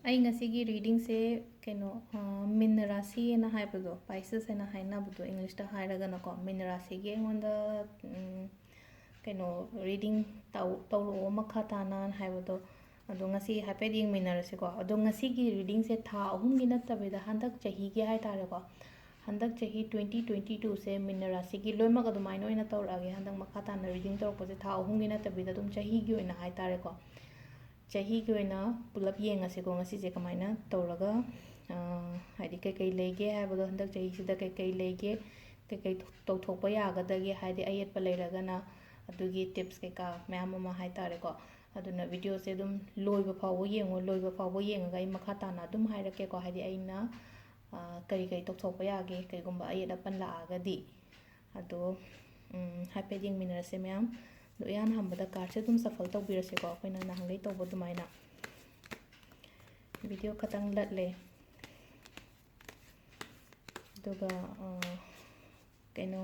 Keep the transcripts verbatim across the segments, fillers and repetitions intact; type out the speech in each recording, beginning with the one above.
ꯑꯩ ꯉꯁꯤꯒꯤ ꯔꯤꯗꯤꯡꯁꯦ ꯀꯩꯅꯣ, ꯑ, ꯃꯤꯟ ꯔꯥꯁꯤ ꯍꯥꯏꯅ ꯍꯥꯏꯕꯗꯣ, Pisces ꯍꯥꯏꯅ ꯍꯥꯏꯅꯕꯗꯣ, ꯏꯪꯂꯤꯁꯇ ꯍꯥꯏꯔꯒꯅꯀꯣ, ꯃꯤꯟ ꯔꯥꯁꯤꯒꯤ ꯑꯩꯉꯣꯟꯗ, ꯎꯝ, ꯀꯩꯅꯣ, ꯔꯤꯗꯤꯡ ꯇꯧ-, ꯇꯧꯔꯛꯑꯣ ꯃꯈꯥ ꯇꯥꯅ ꯍꯥꯏꯕꯗꯣ, ꯑꯗꯣ ꯉꯁꯤ ꯍꯥꯏꯐꯦꯠ ꯌꯦꯡꯃꯤꯟꯅꯔꯁꯤꯀꯣ꯫ ꯑꯗꯣ ꯉꯁꯤꯒꯤ ꯔꯤꯗꯤꯡꯁꯦ ꯊꯥ ꯑꯍꯨꯝꯒꯤ ꯅꯠꯇꯕꯤꯗ ꯍꯟꯗꯛ ꯆꯍꯤꯒꯤ ꯍꯥꯏ ꯇꯥꯔꯦꯀꯣ, ꯍꯟꯗꯛ ꯆꯍꯤ twenty twenty twoꯁꯦ ꯃꯤꯟ ꯔꯥꯁꯤꯒꯤ ꯂꯣꯏꯅꯃꯛ ꯑꯗꯨꯃꯥꯏꯅ ꯑꯣꯏꯅ ꯇꯧꯔꯛꯑꯒꯦ꯫ ꯍꯟꯗꯛ ꯃꯈꯥ ꯇꯥꯅ ꯔꯤꯗꯤꯡ ꯇꯧꯔꯛꯄꯁꯦ ꯊꯥ ꯑꯍꯨꯝꯒꯤ ꯅꯠꯇꯕꯤꯗ ꯑꯗꯨꯝ ꯆꯍꯤꯒꯤ ꯑꯣꯏꯅ ꯍꯥꯏ ꯇꯥꯔꯦꯀꯣ꯫ ꯆꯍꯤꯒꯤ ꯑꯣꯏꯅ ꯄꯨꯂꯞ ꯌꯦꯡꯉꯁꯤꯀꯣ, ꯉꯁꯤꯁꯦ ꯀꯃꯥꯏꯅ ꯇꯧꯔꯒ, ꯑ, ꯍꯥꯏꯗꯤ ꯀꯩꯀꯩ ꯂꯩꯒꯦ ꯍꯥꯏꯕꯗꯣ, ꯍꯟꯗꯛ ꯆꯍꯤꯁꯤꯗ ꯀꯩꯀꯩ ꯂꯩꯒꯦ, ꯀꯩꯀꯩ ꯇꯧꯊꯣꯛꯄ ꯌꯥꯒꯗꯒꯦ, ꯍꯥꯏꯗꯤ ꯑꯌꯦꯠꯄ ꯂꯩꯔꯒꯅ ꯑꯗꯨꯒꯤ tips ꯀꯩꯀꯥ ꯃꯌꯥꯝ ꯑꯃ ꯍꯥꯏ ꯇꯥꯔꯦꯀꯣ꯫ ꯑꯗꯨꯅ videoꯁꯦ ꯑꯗꯨꯝ ꯂꯣꯏꯕ ꯐꯥꯎꯕ ꯌꯦꯡꯉꯣ, ꯂꯣꯏꯕ ꯐꯥꯎꯕ ꯌꯦꯡꯉꯒ ꯑꯩ ꯃꯈꯥ ꯇꯥꯅ ꯑꯗꯨꯝ ꯍꯥꯏꯔꯛꯀꯦꯀꯣ, ꯍꯥꯏꯗꯤ ꯑꯩꯅ, ꯑ, ꯀꯔꯤ ꯀꯔꯤ ꯇꯧꯊꯣꯛꯄ ꯌꯥꯒꯦ, ꯀꯩꯒꯨꯝꯕ ꯑꯌꯦꯠ ꯑꯄꯟ ꯂꯥꯛꯑꯒꯗꯤ꯫ ꯑꯗꯣ, ꯎꯝ, ꯍꯥꯏꯐꯦꯠ ꯌꯦꯡꯃꯤꯟꯅꯔꯁꯦ ꯃꯌꯥꯝ꯫ ꯑꯗꯣ ꯏꯍꯥꯟ ꯍꯥꯟꯕꯗ cardꯁꯦ ꯑꯗꯨꯝ shuffle ꯇꯧꯕꯤꯔꯁꯦꯀꯣ, ꯑꯩꯈꯣꯏꯅ ꯅꯍꯥꯟꯈꯩ ꯇꯧꯕ ꯑꯗꯨꯃꯥꯏꯅ꯫ Video ꯈꯇꯪ ꯂꯠꯂꯦ꯫ ꯑꯗꯨꯒ, ꯑ, ꯀꯩꯅꯣ,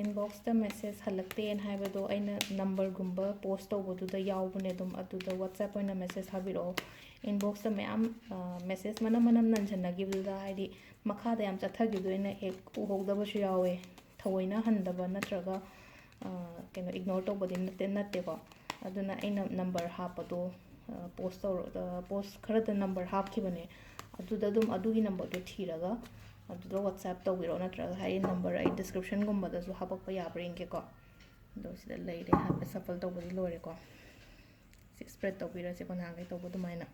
inboxꯇ message ꯍꯜꯂꯛꯇꯦꯅ ꯍꯥꯏꯕꯗꯣ ꯑꯩꯅ numberꯒꯨꯝꯕ post ꯇꯧꯕꯗꯨꯗ ꯌꯥꯎꯕꯅꯦ꯫ ꯑꯗꯨꯝ ꯑꯗꯨꯗ WhatsApp ꯑꯣꯏꯅ message ꯊꯥꯕꯤꯔꯛꯑꯣ꯫ Inboxꯇ ꯃꯌꯥꯝ, ꯑ, message ꯃꯅꯝ ꯃꯅꯝ ꯅꯟꯁꯤꯟꯅꯈꯤꯕꯗꯨꯗ, ꯍꯥꯏꯗꯤ ꯃꯈꯥꯗ ꯌꯥꯝ ꯆꯠꯊꯈꯤꯕꯗꯣ ꯑꯩꯅ ꯍꯦꯛ ꯎꯍꯧꯗꯕꯁꯨ ꯌꯥꯎꯋꯦ꯫ ꯊꯑꯣꯏꯅ ꯍꯟꯗꯕ ꯅꯠꯇ꯭ꯔꯒ, ꯑ, ꯀꯩꯅꯣ, ignore ꯇꯧꯕꯗꯤ ꯅꯠꯇꯦ, ꯅꯠꯇꯦꯀꯣ꯫ ꯑꯗꯨꯅ ꯑꯩꯅ number ꯍꯥꯞꯄꯗꯣ, ꯑ, post ꯇꯧꯔ-, ꯑ, post ꯈꯔꯗ number ꯍꯥꯞꯈꯤꯕꯅꯦ꯫ ꯑꯗꯨꯗ ꯑꯗꯨꯝ ꯑꯗꯨꯒꯤ numberꯗꯣ ꯊꯤꯔꯒ ꯑꯗꯨꯗ WhatsApp ꯇꯧꯕꯤꯔꯛꯑꯣ, ꯅꯠꯇ꯭ꯔꯒ ꯑꯩ number ꯑꯩ descriptionꯒꯨꯝꯕꯗꯁꯨ ꯍꯥꯄꯛꯄ ꯌꯥꯕ꯭ꯔꯥ ꯌꯦꯡꯒꯦꯀꯣ꯫ ꯑꯗꯣ ꯁꯤꯗ ꯂꯩꯔꯦ, ꯍꯥꯏꯐꯦꯠ shuffle ꯇꯧꯕꯗꯤ ꯂꯣꯏꯔꯦꯀꯣ꯫ ꯁꯤ spread ꯇꯧꯕꯤꯔꯁꯦꯀꯣ, ꯅꯍꯥꯟꯈꯩ ꯇꯧꯕ ꯑꯗꯨꯃꯥꯏꯅ꯫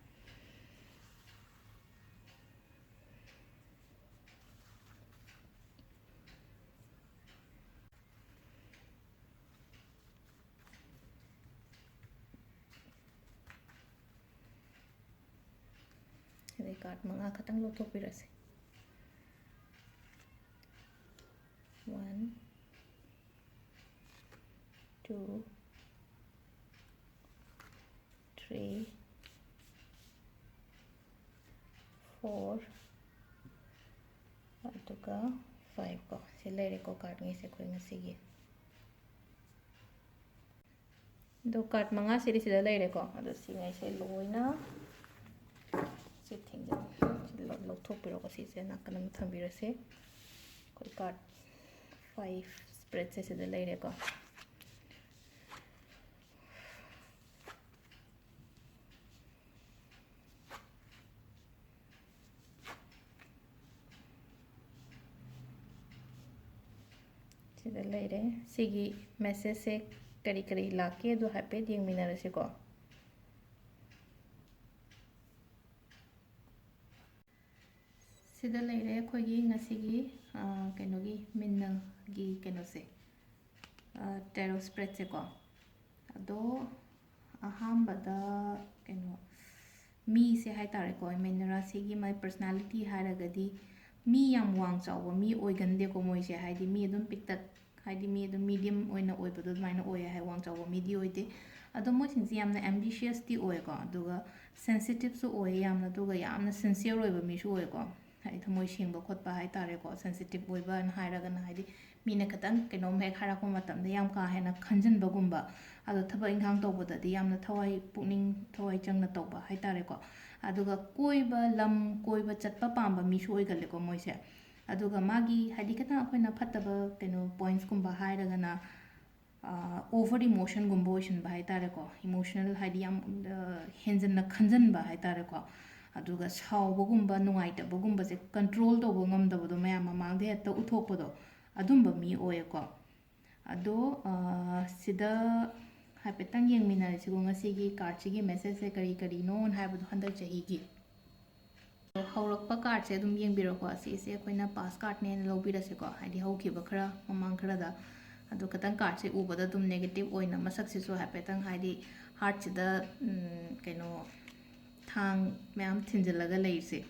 ꯑꯗꯩ card ꯃꯉꯥ ꯈꯛꯇꯪ ꯂꯧꯊꯣꯛꯄꯤꯔꯁꯦ꯫ One, two, three, four, ꯑꯗꯨꯒ five ꯀꯣ꯫ ꯁꯤ ꯂꯩꯔꯦꯀꯣ cardꯉꯩꯁꯦ ꯑꯩꯈꯣꯏ ꯉꯁꯤꯒꯤ꯫ ꯑꯗꯣ card ꯃꯉꯥꯁꯤꯗꯤ ꯁꯤꯗ ꯂꯩꯔꯦꯀꯣ꯫ ꯑꯗꯣ ꯁꯤꯉꯩꯁꯦ ꯂꯣꯏꯅ ꯁꯤ ꯊꯦꯡꯖꯤꯜꯂꯣ꯫ ꯁꯤ ꯂꯧ-, ꯂꯧꯊꯣꯛꯄꯤꯔꯣꯀꯣ꯫ ꯁꯤꯁꯦ ꯅꯥꯀꯟ ꯑꯃ ꯊꯝꯕꯤꯔꯁꯦ꯫ ꯑꯩꯈꯣꯏ card five spreadꯁꯦ ꯁꯤꯗ ꯂꯩꯔꯦꯀꯣ꯫ ꯁꯤꯗ ꯂꯩꯔꯦ꯫ ꯁꯤꯒꯤ messageꯁꯦ ꯀꯔꯤ ꯀꯔꯤ ꯂꯥꯛꯀꯦ ꯑꯗꯨ ꯍꯥꯏꯐꯦꯠ ꯌꯦꯡꯃꯤꯟꯅꯔꯁꯤꯀꯣ꯫ ꯁꯤꯗ ꯂꯩꯔꯦ ꯑꯩꯈꯣꯏꯒꯤ ꯉꯁꯤꯒꯤ, ꯑ, ꯀꯩꯅꯣꯒꯤ, ꯃꯤꯟꯅꯒꯤ ꯀꯩꯅꯣꯁꯦ, ꯑ, tarot spreadꯁꯦꯀꯣ꯫ ꯑꯗꯣ ꯑꯍꯥꯟꯕꯗ ꯀꯩꯅꯣ, ꯃꯤꯁꯦ ꯍꯥꯏ ꯇꯥꯔꯦꯀꯣ, ꯃꯤꯟꯅ ꯔꯥꯁꯤꯒꯤ ꯃꯥꯏ personality ꯍꯥꯏꯔꯒꯗꯤ ꯃꯤ ꯌꯥꯝ ꯋꯥꯡ ꯆꯥꯎꯕ ꯃꯤ ꯑꯣꯏꯒꯟꯗꯦꯀꯣ ꯃꯣꯏꯁꯦ꯫ ꯍꯥꯏꯗꯤ ꯃꯤ ꯑꯗꯨꯝ ꯄꯤꯛꯇꯛ, ꯍꯥꯏꯗꯤ ꯃꯤ ꯑꯗꯨꯝ medium ꯑꯣꯏꯅ ꯑꯣꯏꯕꯗꯣ ꯑꯗꯨꯃꯥꯏꯅ ꯑꯣꯏꯌꯦ ꯍꯥꯏ, ꯋꯥꯡ ꯆꯥꯎꯕ ꯃꯤꯗꯤ ꯑꯣꯏꯗꯦ꯫ ꯑꯗꯣ ꯃꯣꯏꯁꯤꯡꯁꯦ ꯌꯥꯝꯅ ambitiousꯇꯤ ꯑꯣꯏꯌꯦꯀꯣ, ꯑꯗꯨꯒ sensitiveꯁꯨ ꯑꯣꯏꯌꯦ ꯌꯥꯝꯅ, ꯑꯗꯨꯒ ꯌꯥꯝꯅ sincere ꯑꯣꯏꯕ ꯃꯤꯁꯨ ꯑꯣꯏꯌꯦꯀꯣ꯫ ꯍꯥꯏꯗꯤ ꯊꯃꯣꯏ ꯁꯦꯡꯕ ꯈꯣꯠꯄ ꯍꯥꯏ ꯇꯥꯔꯦꯀꯣ, sensitive ꯑꯣꯏꯕꯅ ꯍꯥꯏꯔꯒꯅ, ꯍꯥꯏꯗꯤ ꯃꯤꯅ ꯈꯤꯇꯪ ꯀꯩꯅꯣꯝ ꯍꯦꯛ ꯍꯥꯏꯔꯛꯄ ꯃꯇꯝꯗ ꯌꯥꯝ ꯀꯥ ꯍꯦꯟꯅ ꯈꯟꯖꯤꯟꯕꯒꯨꯝꯕ, ꯑꯗꯣ ꯊꯕꯛ ꯏꯪꯈꯥꯡ ꯇꯧꯕꯗꯗꯤ ꯌꯥꯝꯅ ꯊꯋꯥꯏ, ꯄꯨꯛꯅꯤꯡ ꯊꯋꯥꯏ ꯆꯪꯅ ꯇꯧꯕ ꯍꯥꯏ ꯇꯥꯔꯦꯀꯣ꯫ ꯑꯗꯨꯒ ꯀꯣꯏꯕ, ꯂꯝ ꯀꯣꯏꯕ ꯆꯠꯄ ꯄꯥꯝꯕ ꯃꯤꯁꯨ ꯑꯣꯏꯒꯜꯂꯦꯀꯣ ꯃꯣꯏꯁꯦ꯫ ꯑꯗꯨꯒ ꯃꯥꯒꯤ ꯍꯥꯏꯗꯤ ꯈꯤꯇꯪ ꯑꯩꯈꯣꯏꯅ ꯐꯠꯇꯕ ꯀꯩꯅꯣ pointsꯀꯨꯝꯕ ꯍꯥꯏꯔꯒꯅ, over emotionꯒꯨꯝꯕ ꯑꯣꯏꯁꯤꯟꯕ ꯍꯥꯏ ꯇꯥꯔꯦꯀꯣ, emotional ꯍꯥꯏꯗꯤ ꯌꯥꯝ, ꯑ, ꯍꯦꯟꯖꯟꯅ ꯈꯟꯖꯟꯕ ꯍꯥꯏ ꯇꯥꯔꯦꯀꯣ꯫ ꯑꯗꯨꯒ ꯁꯥꯎꯕꯒꯨꯝꯕ, ꯅꯨꯡꯉꯥꯏꯇꯕꯒꯨꯝꯕꯁꯦ control ꯇꯧꯕ ꯉꯝꯗꯕꯗꯣ, ꯃꯌꯥꯝ ꯃꯃꯥꯡꯗ ꯍꯦꯛꯇ ꯎꯠꯊꯣꯛꯄꯗꯣ, ꯑꯗꯨꯝꯕ ꯃꯤ ꯑꯣꯏꯌꯦꯀꯣ꯫ ꯑꯗꯣ, ꯑ, ꯁꯤꯗ ꯍꯥꯏꯐꯦꯠꯇꯪ ꯌꯦꯡꯃꯤꯟꯅꯔꯁꯤꯀꯣ, ꯉꯁꯤꯒꯤ cardꯁꯤꯒꯤ messageꯁꯦ ꯀꯔꯤ ꯀꯔꯤꯅꯣꯅ ꯍꯥꯏꯕꯗꯣ ꯍꯟꯗꯛ ꯆꯍꯤꯒꯤ꯫ ꯍꯧꯔꯛꯄ cardꯁꯦ ꯑꯗꯨꯝ ꯌꯦꯡꯕꯤꯔꯣꯀꯣ꯫ ꯑꯁꯤꯁꯦ ꯑꯩꯈꯣꯏꯅ past cardꯅꯦꯅ ꯂꯧꯕꯤꯔꯁꯦꯀꯣ, ꯍꯥꯏꯗꯤ ꯍꯧꯈꯤꯕ ꯈꯔ ꯃꯃꯥꯡ ꯈꯔꯗ꯫ ꯑꯗꯣ ꯈꯤꯇꯪ cardꯁꯦ ꯎꯕꯗ ꯑꯗꯨꯝ negative ꯑꯣꯏꯅ ꯃꯁꯛꯁꯤꯁꯨ ꯍꯥꯏꯐꯦꯠꯇꯪ, ꯍꯥꯏꯗꯤ heartꯁꯤꯗ, ꯎꯝ, ꯀꯩꯅꯣ, ꯊꯥꯡ ꯃꯌꯥꯝ ꯊꯤꯟꯖꯤꯜꯂꯒ ꯂꯩꯔꯤꯁꯦ꯫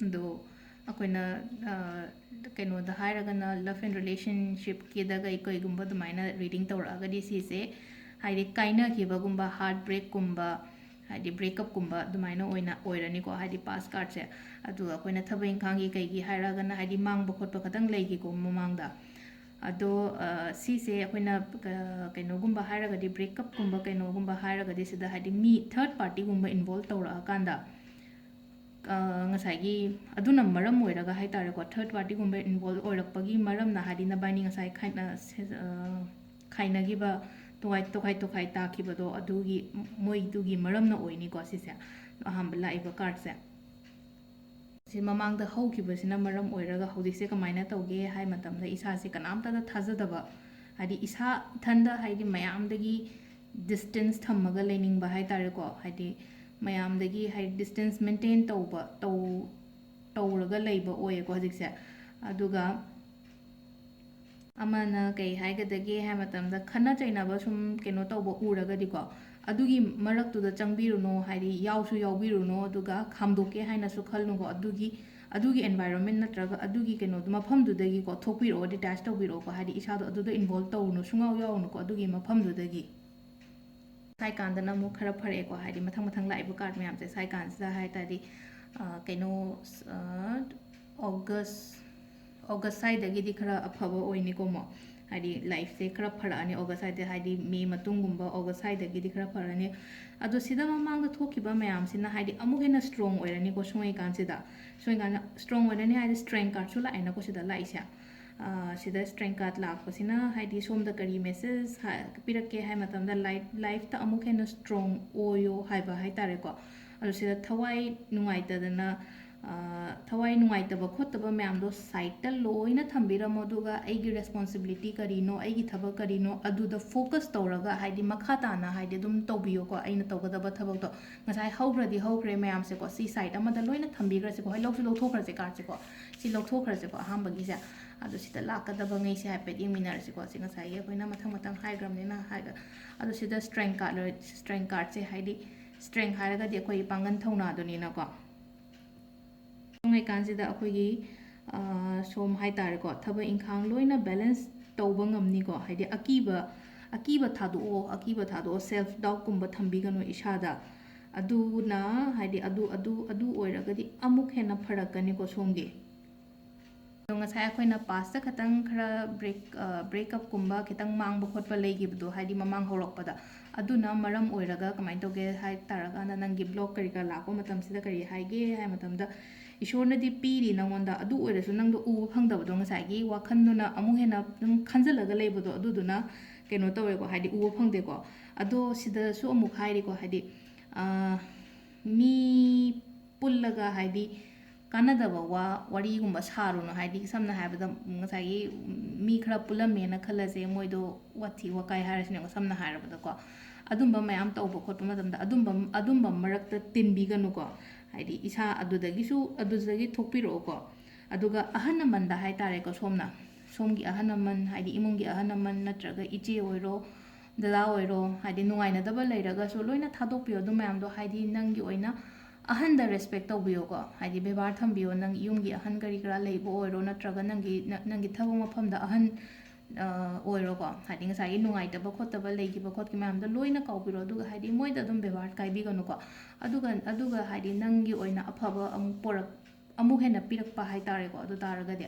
ꯑꯗꯣ ꯑꯩꯈꯣꯏꯅ, ꯑ, ꯀꯩꯅꯣꯗ ꯍꯥꯏꯔꯒꯅ love and relationshipꯀꯤꯗ ꯀꯩ-, ꯀꯩꯒꯨꯝꯕ ꯑꯗꯨꯃꯥꯏꯅ reading ꯇꯧꯔꯛꯑꯒꯗꯤ ꯁꯤꯁꯦ ꯍꯥꯏꯗꯤ ꯀꯥꯏꯅꯈꯤꯕꯒꯨꯝꯕ, heartbreakꯀꯨꯝꯕ, ꯍꯥꯏꯗꯤ breakupꯀꯨꯝꯕ ꯑꯗꯨꯃꯥꯏꯅ ꯑꯣꯏꯅ ꯑꯣꯏꯔꯅꯤꯀꯣ, ꯍꯥꯏꯗꯤ past cardꯁꯦ꯫ ꯑꯗꯨꯒ ꯑꯩꯈꯣꯏꯅ ꯊꯕꯛ ꯏꯪꯈꯥꯡꯒꯤ ꯀꯩꯒꯤ ꯍꯥꯏꯔꯒꯅ ꯍꯥꯏꯗꯤ ꯃꯥꯡꯕ ꯈꯣꯠꯄ ꯈꯇꯪ ꯂꯩꯈꯤꯀꯣ ꯃꯃꯥꯡꯗ꯫ ꯑꯗꯣ, ꯑ, ꯁꯤꯁꯦ ꯑꯩꯈꯣꯏꯅ, ꯑ, ꯀꯩꯅꯣꯒꯨꯝꯕ ꯍꯥꯏꯔꯒꯗꯤ, breakupꯀꯨꯝꯕ ꯀꯩꯅꯣꯒꯨꯝꯕ ꯍꯥꯏꯔꯒꯗꯤ ꯁꯤꯗ ꯍꯥꯏꯗꯤ ꯃꯤ third partyꯒꯨꯝꯕ involve ꯇꯧꯔꯛꯑꯀꯥꯟꯗ, ꯉꯁꯥꯏꯒꯤ ꯑꯗꯨꯅ ꯃꯔꯝ ꯑꯣꯏꯔꯒ ꯍꯥꯏ ꯇꯥꯔꯦꯀꯣ, ꯊꯔꯠ ꯄꯥꯔꯇꯤꯒꯨꯝꯕ ꯏꯟꯚꯣꯜꯕ ꯑꯣꯏꯔꯛꯄꯒꯤ ꯃꯔꯝꯅ, ꯍꯥꯏꯗꯤ ꯅꯕꯥꯅꯤ ꯉꯁꯥꯏ ꯈꯥꯏꯅ ꯈꯥꯏꯅꯈꯤꯕ, ꯇꯣꯈꯥꯏ ꯇꯣꯈꯥꯏ ꯇꯣꯈꯥꯏ ꯇꯥꯈꯤꯕꯗꯣ, ꯑꯗꯨꯒꯤ, ꯃꯣꯏꯗꯨꯒꯤ ꯃꯔꯝꯅ ꯑꯣꯏꯅꯤꯀꯣ ꯁꯤꯁꯦ, ꯑꯍꯥꯟꯕ ꯂꯥꯛꯏꯕ ꯀꯥꯔꯠꯁꯦ꯫ ꯁꯤ ꯃꯃꯥꯡꯗ ꯍꯧꯈꯤꯕꯁꯤꯅ ꯃꯔꯝ ꯑꯣꯏꯔꯒ ꯍꯧꯖꯤꯛꯁꯦ ꯀꯃꯥꯏꯅ ꯇꯧꯒꯦ ꯍꯥꯏ ꯃꯇꯝꯗ, ꯏꯁꯥꯁꯦ ꯀꯅꯥꯝꯇꯗ ꯊꯥꯖꯗꯕ, ꯍꯥꯏꯗꯤ ꯏꯁꯥ ꯏꯊꯟꯗ, ꯍꯥꯏꯗꯤ ꯃꯌꯥꯝꯗꯒꯤ ꯗꯤꯁꯇꯦꯟꯁ ꯊꯝꯃꯒ ꯂꯩꯅꯤꯡꯕ ꯍꯥꯏ ꯇꯥꯔꯦꯀꯣ, ꯍꯥꯏꯗꯤ ꯃꯌꯥꯝꯗꯒꯤ, ꯍꯥꯏꯗꯤ ꯗꯤꯁꯇꯦꯟꯁ ꯃꯦꯟꯇꯦꯟ ꯇꯧꯕ, ꯇꯧ ꯇꯧꯔꯒ ꯂꯩꯕ ꯑꯣꯏꯌꯦꯀꯣ ꯍꯧꯖꯤꯛꯁꯦ꯫ ꯑꯗꯨꯒ ꯑꯃꯅ ꯀꯩ ꯍꯥꯏꯒꯗꯒꯦ ꯍꯥꯏ ꯃꯇꯝꯗ, ꯈꯠꯅ ꯆꯩꯅꯕ ꯁꯨꯝ ꯀꯩꯅꯣ ꯇꯧꯕ ꯎꯔꯒꯗꯤꯀꯣ, ꯑꯗꯨꯒꯤ ꯃꯔꯛꯇꯨꯗ ꯆꯪꯕꯤꯔꯨꯅꯨ, ꯍꯥꯏꯗꯤ ꯌꯥꯎꯁꯨ ꯌꯥꯎꯕꯤꯔꯨꯅꯨ, ꯑꯗꯨꯒ ꯈꯥꯝꯗꯣꯛꯀꯦ ꯍꯥꯏꯅꯁꯨ ꯈꯜꯂꯨꯀꯣ꯫ ꯑꯗꯨꯒꯤ, ꯑꯗꯨꯒꯤ ꯑꯦꯟꯚꯥꯏꯔꯣꯟꯃꯦꯟ ꯅꯠꯇ꯭ꯔꯒ ꯑꯗꯨꯒꯤ ꯀꯩꯅꯣꯗꯣ, ꯃꯐꯝꯗꯨꯗꯒꯤꯀꯣ ꯊꯣꯛꯄꯤꯔꯛꯑꯣ, ꯗꯤꯇꯦꯆ ꯇꯧꯕꯤꯔꯛꯑꯣꯀꯣ, ꯍꯥꯏꯗꯤ ꯏꯁꯥꯗꯣ ꯑꯗꯨꯗ ꯏꯟꯚꯣꯜꯕ ꯇꯧꯔꯨꯅꯨ, ꯁꯨꯡꯌꯥꯎ ꯌꯥꯎꯔꯨꯅꯨꯀꯣ ꯑꯗꯨꯒꯤ ꯃꯐꯝꯗꯨꯗꯒꯤ꯫ ꯁꯥꯏ ꯀꯥꯟꯗꯅ ꯑꯃꯨꯛ ꯈꯔ ꯐꯔꯛꯑꯦꯀꯣ, ꯍꯥꯏꯗꯤ ꯃꯊꯪ ꯃꯊꯪ ꯂꯥꯛꯏꯕ ꯀꯥꯔꯠ ꯃꯌꯥꯝꯁꯦ ꯁꯥꯏ ꯀꯥꯟꯁꯤꯗ ꯍꯥꯏ ꯇꯥꯔꯗꯤ, ꯑ, ꯀꯩꯅꯣ, ꯑ, ꯑꯣꯒꯁ, ꯑꯣꯒꯁ ꯁ꯭ꯋꯥꯏꯗꯒꯤꯗꯤ ꯈꯔ ꯑꯐꯕ ꯑꯣꯏꯅꯤꯀꯣ ꯑꯃꯨꯛ, ꯍꯥꯏꯗꯤ ꯂꯥꯏꯐꯁꯦ ꯈꯔ ꯐꯔꯛꯑꯅꯤ ꯑꯣꯒꯁ ꯁ꯭ꯋꯥꯏꯗ, ꯍꯥꯏꯗꯤ ꯃꯦ ꯃꯇꯨꯡꯒꯨꯝꯕ, ꯑꯣꯒꯁ ꯁ꯭ꯋꯥꯏꯗꯒꯤꯗꯤ ꯈꯔ ꯐꯔꯅꯤ꯫ ꯑꯗꯣ ꯁꯤꯗ ꯃꯃꯥꯡꯗ ꯊꯣꯛꯈꯤꯕ ꯃꯌꯥꯝꯁꯤꯅ ꯍꯥꯏꯗꯤ ꯑꯃꯨꯛ ꯍꯦꯟꯅ ꯁ꯭ꯇꯔꯣꯡ ꯑꯣꯏꯔꯅꯤꯀꯣ, ꯁꯨꯡꯉꯩꯀꯥꯟꯁꯤꯗ, ꯁꯨꯡꯉꯩꯀꯥꯟꯗ ꯁ꯭ꯇꯔꯣꯡ ꯑꯣꯏꯔꯅꯤ ꯍꯥꯏꯗꯤ ꯁ꯭ꯇꯔꯦꯡ ꯀꯥꯔꯠꯁꯨ ꯂꯥꯛꯑꯦꯅꯀꯣ ꯁꯤꯗ ꯂꯥꯛꯏꯁꯦ꯫ ꯑ, ꯁꯤꯗ ꯁ꯭ꯇꯔꯦꯡ ꯀꯥꯔꯠ ꯂꯥꯛꯄꯁꯤꯅ ꯍꯥꯏꯗꯤ ꯁꯣꯝꯗ ꯀꯔꯤ ꯃꯦꯁꯦꯖ ꯄꯤꯔꯛꯀꯦ ꯍꯥꯏ ꯃꯇꯝꯗ, ꯂꯥꯏꯐ, ꯂꯥꯏꯐꯇ ꯑꯃꯨꯛ ꯍꯦꯟꯅ ꯁ꯭ꯇꯔꯣꯡ ꯑꯣꯏꯌꯣ ꯍꯥꯏꯕ ꯍꯥꯏ ꯇꯥꯔꯦꯀꯣ꯫ ꯑꯗꯣ ꯁꯤꯗ ꯊꯋꯥꯏ ꯅꯨꯡꯉꯥꯏꯇꯗꯅ, ꯑ, ꯊꯋꯥꯏ ꯅꯨꯡꯉꯥꯏꯇꯕ ꯈꯣꯠꯇꯕ ꯃꯌꯥꯝꯗꯣ ꯁꯥꯏꯠꯇ ꯂꯣꯏꯅ ꯊꯝꯕꯤꯔꯝꯃꯣ, ꯑꯗꯨꯒ ꯑꯩꯒꯤ ꯔꯦꯁꯄꯣꯟꯁꯤꯕꯤꯂꯤꯇꯤ ꯀꯔꯤꯅꯣ, ꯑꯩꯒꯤ ꯊꯕꯛ ꯀꯔꯤꯅꯣ, ꯑꯗꯨꯗ ꯐꯣꯀꯁ ꯇꯧꯔꯒ, ꯍꯥꯏꯗꯤ ꯃꯈꯥ ꯇꯥꯅ ꯍꯥꯏꯗꯤ ꯑꯗꯨꯝ ꯇꯧꯕꯤꯌꯣꯀꯣ, ꯑꯩꯅ ꯇꯧꯒꯗꯕ ꯊꯕꯛꯇꯣ꯫ ꯉꯁꯥꯏ ꯍꯧꯈ꯭ꯔꯗꯤ ꯍꯧꯈ꯭ꯔꯦ ꯃꯌꯥꯝꯁꯦꯀꯣ, ꯁꯤ ꯁꯥꯏꯠ ꯑꯃꯗ ꯂꯣꯏꯅ ꯊꯝꯕꯤꯈ꯭ꯔꯁꯤꯀꯣ, ꯍꯣꯏ, ꯂꯧꯁꯨ ꯂꯧꯊꯣꯛꯈ꯭ꯔꯁꯦ ꯀꯥꯔꯠꯁꯦꯀꯣ, ꯁꯤ ꯂꯧꯊꯣꯛꯈ꯭ꯔꯁꯦꯀꯣ ꯑꯍꯥꯟꯕꯒꯤꯁꯦ꯫ ꯑꯗꯣ ꯁꯤꯗ ꯂꯥꯛꯀꯗꯕ ꯉꯩꯁꯦ ꯍꯥꯏꯐꯦꯠ ꯌꯦꯡꯃꯤꯟꯅꯔꯁꯤꯀꯣ꯫ ꯁꯤ ꯉꯁꯥꯏꯒꯤ ꯑꯩꯈꯣꯏꯅ ꯃꯊꯪ ꯃꯊꯪ ꯍꯥꯏꯈ꯭ꯔꯕꯅꯤꯅ ꯍꯥꯏꯒ-, ꯑꯗꯣ ꯁꯤꯗ ꯁ꯭ꯇꯔꯦꯡ ꯀꯥꯔꯠ ꯂꯣꯏ-, ꯁ꯭ꯇꯔꯦꯡ ꯀꯥꯔꯠꯁꯦ ꯍꯥꯏꯗꯤ ꯁ꯭ꯇꯔꯦꯡ ꯍꯥꯏꯔꯒꯗꯤ ꯑꯩꯈꯣꯏꯒꯤ ꯄꯥꯡꯒꯟ ꯊꯧꯅꯥꯗꯨꯅꯤꯅꯀꯣ꯫ ꯁꯣꯝꯉꯩꯀꯥꯟꯁꯤꯗ ꯑꯩꯈꯣꯏꯒꯤ, ꯑ, ꯁꯣꯝ ꯍꯥꯏ ꯇꯥꯔꯦꯀꯣ, ꯊꯕꯛ ꯏꯪꯈꯥꯡ ꯂꯣꯏꯅ ꯕꯦꯂꯦꯟꯁ ꯇꯧꯕ ꯉꯝꯅꯤꯀꯣ꯫ ꯍꯥꯏꯗꯤ ꯑꯀꯤꯕ, ꯑꯀꯤꯕ ꯊꯥꯗꯣꯛꯑꯣ, ꯑꯀꯤꯕ ꯊꯥꯗꯣꯛꯑꯣ, ꯁꯦꯜꯐ ꯗꯥꯎꯠꯀꯨꯝꯕ ꯊꯝꯕꯤꯒꯅꯨ ꯏꯁꯥꯗ꯫ ꯑꯗꯨꯅ ꯍꯥꯏꯗꯤ ꯑꯗꯨ, ꯑꯗꯨ, ꯑꯗꯨ ꯑꯣꯏꯔꯒꯗꯤ ꯑꯃꯨꯛ ꯍꯦꯟꯅ ꯐꯔꯛꯀꯅꯤꯀꯣ ꯁꯣꯝꯒꯤ꯫ ꯑꯗꯣ ꯉꯁꯥꯏ ꯑꯩꯈꯣꯏꯅ ꯄꯥꯁꯇ ꯈꯇꯪ ꯈꯔ ꯕ꯭ꯔꯦꯛ ꯕ꯭ꯔꯦꯛꯑꯞꯀꯨꯝꯕ ꯈꯤꯇꯪ ꯃꯥꯡꯕ ꯈꯣꯠꯄ ꯂꯩꯈꯤꯕꯗꯣ, ꯍꯥꯏꯗꯤ ꯃꯃꯥꯡ ꯍꯧꯔꯛꯄꯗ, ꯑꯗꯨꯅ ꯃꯔꯝ ꯑꯣꯏꯔꯒ ꯀꯃꯥꯏꯅ ꯇꯧꯒꯦ ꯍꯥꯏ ꯇꯥꯔꯀꯥꯟꯗ, ꯅꯪꯒꯤ ꯕ꯭ꯂꯣꯛ ꯀꯔꯤ ꯀꯔꯥ ꯂꯥꯛꯄ ꯃꯇꯝꯁꯤꯗ ꯀꯔꯤ ꯍꯥꯏꯒꯦ ꯍꯥꯏ ꯃꯇꯝꯗ, ꯏꯁꯣꯔꯅꯗꯤ ꯄꯤꯔꯤ ꯅꯪꯉꯣꯟꯗ, ꯑꯗꯨ ꯑꯣꯏꯔꯁꯨ ꯅꯪꯗꯣ ꯎꯕ ꯐꯪꯗꯕꯗꯣ, ꯉꯁꯥꯏꯒꯤ ꯋꯥꯈꯜꯗꯨꯅ ꯑꯃꯨꯛ ꯍꯦꯟꯅ ꯑꯗꯨꯝ ꯈꯟꯖꯜꯂꯒ ꯂꯩꯕꯗꯣ, ꯑꯗꯨꯗꯨꯅ ꯀꯩꯅꯣ ꯇꯧꯋꯦꯀꯣ, ꯍꯥꯏꯗꯤ ꯎꯕ ꯐꯪꯗꯦꯀꯣ꯫ ꯑꯗꯣ ꯁꯤꯗꯁꯨ ꯑꯃꯨꯛ ꯍꯥꯏꯔꯤꯀꯣ, ꯍꯥꯏꯗꯤ ꯃꯤ ꯄꯨꯜꯂꯒ ꯍꯥꯏꯗꯤ ꯀꯥꯟꯅꯗꯕ ꯋꯥ ꯋꯥꯔꯤꯒꯨꯝꯕ ꯁꯥꯔꯨꯅꯨ꯫ ꯍꯥꯏꯗꯤ ꯁꯝꯅ ꯍꯥꯏꯔꯕꯗ ꯉꯁꯥꯏꯒꯤ ꯃꯤ ꯈꯔ ꯄꯨꯜꯂꯝꯃꯦꯅ ꯈꯜꯂꯁꯦ, ꯃꯣꯏꯗꯣ ꯋꯥꯊꯤ ꯋꯥꯀꯥꯏ ꯍꯥꯏꯔꯁꯤꯅꯦꯀꯣ, ꯁꯝꯅ ꯍꯥꯏꯔꯕꯗꯀꯣ꯫ ꯑꯗꯨꯝꯕ ꯃꯌꯥꯝ ꯇꯧꯕ ꯈꯣꯠꯄ ꯃꯇꯝꯗ ꯑꯗꯨꯝꯕ ꯑꯗꯨꯝꯕ ꯃꯔꯛꯇ ꯇꯤꯟꯕꯤꯒꯅꯨꯀꯣ꯫ ꯍꯥꯏꯗꯤ ꯏꯁꯥ ꯑꯗꯨꯗꯒꯤꯁꯨ ꯑꯗꯨꯗꯒꯤ ꯊꯣꯛꯄꯤꯔꯛꯑꯣꯀꯣ꯫ ꯑꯗꯨꯒ ꯑꯍꯜ ꯂꯃꯟꯗ ꯍꯥꯏꯇꯥꯔꯦꯀꯣ, ꯁꯣꯝꯅ ꯁꯣꯝꯒꯤ ꯑꯍꯜ ꯂꯃꯟ, ꯍꯥꯏꯗꯤ ꯏꯃꯨꯡꯒꯤ ꯑꯍꯜ ꯂꯃꯟ ꯅꯠꯇ꯭ꯔꯒ ꯏꯆꯦ ꯑꯣꯏꯔꯣ, ꯗꯗꯥ ꯑꯣꯏꯔꯣ, ꯍꯥꯏꯗꯤ ꯅꯨꯡꯉꯥꯏꯅꯗꯕ ꯂꯩꯔꯒꯁꯨ ꯂꯣꯏꯅ ꯊꯥꯗꯣꯛꯄꯤꯌꯣ꯫ ꯑꯗꯨ ꯃꯌꯥꯝꯗꯣ ꯍꯥꯏꯗꯤ ꯅꯪꯒꯤ ꯑꯣꯏꯅ ꯑꯍꯟꯗ ꯔꯦꯁꯄꯦꯛ ꯇꯧꯕꯤꯌꯣꯀꯣ꯫ ꯍꯥꯏꯗꯤ ꯕꯦꯕꯥꯔ ꯊꯝꯕꯤꯌꯣ꯫ ꯅꯪ ꯌꯨꯝꯒꯤ ꯑꯍꯟ ꯀꯔꯤ ꯀꯔꯥ ꯂꯩꯕ ꯑꯣꯏꯔꯣ, ꯅꯠꯇ꯭ꯔꯒ ꯅꯪꯒꯤ ꯅ- ꯅꯪꯒꯤ ꯊꯕꯛ ꯃꯐꯝꯗ ꯑꯍꯟ ꯑ, ꯑꯣꯏꯔꯣꯀꯣ, ꯍꯥꯏꯗꯤ ꯉꯁꯥꯏꯒꯤ ꯅꯨꯡꯉꯥꯏꯇꯕ ꯈꯣꯠꯇꯕ ꯂꯩꯈꯤꯕ ꯈꯣꯠꯈꯤꯕ ꯃꯌꯥꯝꯗꯣ ꯂꯣꯏꯅ ꯀꯥꯎꯕꯤꯔꯣ꯫ ꯑꯗꯨꯒ ꯍꯥꯏꯗꯤ ꯃꯣꯏꯗ ꯑꯗꯨꯝ ꯕꯦꯕꯥꯔ ꯀꯥꯏꯕꯤꯒꯅꯨꯀꯣ꯫ ꯑꯗꯨꯒ ꯑꯗꯨꯒ ꯍꯥꯏꯗꯤ ꯅꯪꯒꯤ ꯑꯣꯏꯅ ꯑꯐꯕ ꯑꯃꯨꯛ ꯄꯣꯔꯛ ꯑꯃꯨꯛ ꯍꯦꯟꯅ ꯄꯤꯔꯛꯄ ꯍꯥꯏꯇꯥꯔꯦꯀꯣ꯫ ꯑꯗꯨ ꯇꯥꯔꯒꯗꯤ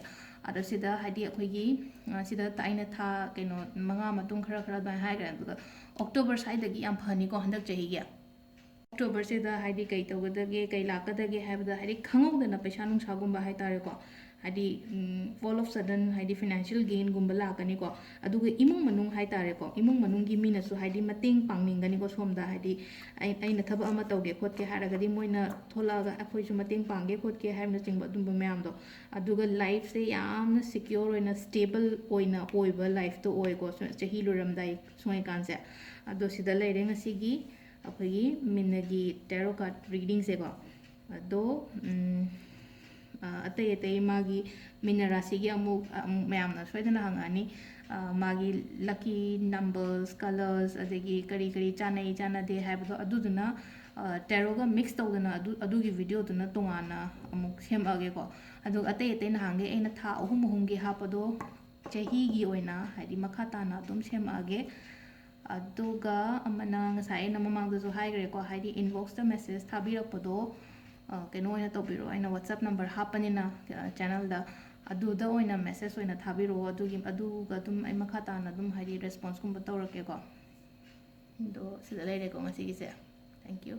ꯑꯗꯣ ꯁꯤꯗ ꯍꯥꯏꯗꯤ ꯑꯩꯈꯣꯏꯒꯤ ꯑ, ꯁꯤꯗ ꯇ- ꯑꯩꯅ ꯊꯥ ꯀꯩꯅꯣ ꯃꯉꯥ ꯃꯇꯨꯡ ꯈꯔ ꯈꯔ ꯑꯗꯨꯃꯥꯏꯅ ꯍꯥꯏꯈ꯭ꯔꯦ꯫ ꯑꯗꯨꯒ ꯑꯣꯛꯇꯣꯕꯔ ꯁ꯭ꯋꯥꯏꯗꯒꯤ ꯌꯥꯝ ꯐꯅꯤꯀꯣ ꯍꯟꯗꯛ ꯆꯍꯤꯒꯤ꯫ ꯑꯣꯛꯇꯣꯕꯔꯁꯤꯗ ꯍꯥꯏꯗꯤ ꯀꯩ ꯇꯧꯒꯗꯒꯦ, ꯀꯩ ꯂꯥꯛꯀꯗꯒꯦ ꯍꯥꯏꯕꯗ, ꯍꯥꯏꯗꯤ ꯈꯪꯍꯧꯗꯅ ꯄꯩꯁꯥ ꯅꯨꯡꯁꯥꯒꯨꯝꯕ ꯍꯥꯏꯇꯥꯔꯦꯀꯣ, ꯍꯥꯏꯗꯤ all of sudden ꯍꯥꯏꯗꯤ ꯐꯥꯏꯅꯥꯟꯁꯤꯌꯦꯜ ꯒꯦꯟꯒꯨꯝꯕ ꯂꯥꯛꯀꯅꯤꯀꯣ꯫ ꯑꯗꯨꯒ ꯏꯃꯨꯡ ꯃꯅꯨꯡ ꯍꯥꯏꯇꯥꯔꯦꯀꯣ, ꯏꯃꯨꯡ ꯃꯅꯨꯡꯒꯤ ꯃꯤꯅꯁꯨ ꯍꯥꯏꯗꯤ ꯃꯇꯦꯡ ꯄꯥꯡꯅꯤꯡꯒꯅꯤꯀꯣ꯫ ꯁꯣꯝꯗ ꯍꯥꯏꯗꯤ ꯑꯩ ꯑꯩꯅ ꯊꯕꯛ ꯑꯃ ꯇꯧꯒꯦ ꯈꯣꯠꯀꯦ ꯍꯥꯏꯔꯒꯗꯤ ꯃꯣꯏꯅ ꯊꯣꯛꯂꯛꯑꯒ ꯑꯩꯈꯣꯏꯁꯨ ꯃꯇꯦꯡ ꯄꯥꯡꯒꯦ ꯈꯣꯠꯀꯦ ꯍꯥꯏꯕꯅꯆꯤꯡꯕ ꯑꯗꯨꯝꯕ ꯃꯌꯥꯝꯗꯣ꯫ ꯑꯗꯨꯒ ꯂꯥꯏꯐꯁꯦ ꯌꯥꯝꯅ ꯁꯤꯀ꯭ꯌꯣꯔ ꯑꯣꯏꯅ, ꯁ꯭ꯇꯦꯕꯜ ꯑꯣꯏꯅ ꯑꯣꯏꯕ ꯂꯥꯏꯐꯇꯣ ꯑꯣꯏꯀꯣ, ꯁ- ꯆꯍꯤ ꯂꯣꯏꯔꯝꯗꯥꯏ ꯁꯨꯡꯉꯩꯀꯥꯟꯁꯦ꯫ ꯑꯗꯣ ꯁꯤꯗ ꯂꯩꯔꯦ ꯉꯁꯤꯒꯤ ꯑꯩꯈꯣꯏꯒꯤ ꯃꯤꯟꯅꯒꯤ ꯇꯦꯔꯣ ꯀꯥꯔꯠ ꯔꯤꯗꯤꯡꯁꯦꯀꯣ꯫ ꯑꯗꯣ ꯎꯝ, ꯑ, ꯑꯇꯩ ꯑꯇꯩ ꯃꯥꯒꯤ ꯃꯤꯟꯅ ꯔꯥꯁꯤꯒꯤ ꯑꯃꯨꯛ ꯑꯃꯨꯛ ꯃꯌꯥꯝꯅ ꯁꯣꯏꯗꯅ ꯍꯪꯉꯛꯑꯅꯤ, ꯑ, ꯃꯥꯒꯤ ꯂꯛꯀꯤ ꯅꯝꯕꯔꯁ, ꯀꯂꯔꯁ, ꯑꯗꯒꯤ ꯀꯔꯤ ꯀꯔꯤ ꯆꯥꯅꯩ ꯆꯥꯅꯗꯦ ꯍꯥꯏꯕꯗꯣ, ꯑꯗꯨꯗꯨꯅ ꯑ, ꯇꯦꯔꯣꯒ ꯃꯤꯛꯁ ꯇꯧꯗꯅ ꯑꯗꯨ ꯑꯗꯨꯒꯤ ꯚꯤꯗꯤꯑꯣꯗꯨꯅ ꯇꯣꯉꯥꯟꯅ ꯑꯃꯨꯛ ꯁꯦꯝꯃꯛꯑꯒꯦꯀꯣ꯫ ꯑꯗꯨꯒ ꯑꯇꯩ ꯑꯇꯩ ꯅꯍꯥꯟꯒꯩ ꯑꯩꯅ ꯊꯥ ꯑꯍꯨꯝ ꯑꯍꯨꯝꯒꯤ ꯍꯥꯞꯄꯗꯣ ꯆꯍꯤꯒꯤ ꯑꯣꯏꯅ ꯍꯥꯏꯗꯤ ꯃꯈꯥ ꯇꯥꯅ ꯑꯗꯨꯝ ꯁꯦꯝꯃꯛꯑꯒꯦ꯫ ꯑꯗꯨꯒ ꯑꯃꯅ ꯉꯁꯥꯏ ꯑꯩꯅ ꯃꯃꯥꯡꯗꯁꯨ ꯍꯥꯏꯈ꯭ꯔꯦꯀꯣ, ꯍꯥꯏꯗꯤ ꯏꯟꯕꯣꯛꯁꯇ ꯃꯦꯁꯦꯖ ꯊꯥꯕꯤꯔꯛꯄꯗꯣ, ꯑ, ꯀꯩꯅꯣ ꯑꯣꯏꯅ ꯇꯧꯕꯤꯔꯣ꯫ ꯑꯩꯅ ꯋꯥꯆꯞ ꯅꯝꯕꯔ ꯍꯥꯞꯄꯅꯤꯅ, ꯑ, ꯆꯦꯅꯦꯜꯗ, ꯑꯗꯨꯗ ꯑꯣꯏꯅ ꯃꯦꯁꯦꯖ ꯑꯣꯏꯅ ꯊꯥꯕꯤꯔꯛꯑꯣ꯫ ꯑꯗꯨꯒꯤ, ꯑꯗꯨꯒ ꯑꯗꯨꯝ ꯑꯩ ꯃꯈꯥ ꯇꯥꯅ ꯑꯗꯨꯝ, ꯍꯥꯏꯗꯤ, ꯔꯦꯁꯄꯣꯟꯁꯀꯨꯝꯕ ꯇꯧꯔꯛꯀꯦꯀꯣ꯫ ꯑꯗꯣ ꯁꯤꯗ ꯂꯩꯔꯦꯀꯣ ꯉꯁꯤꯒꯤꯁꯦ꯫ Thank you꯫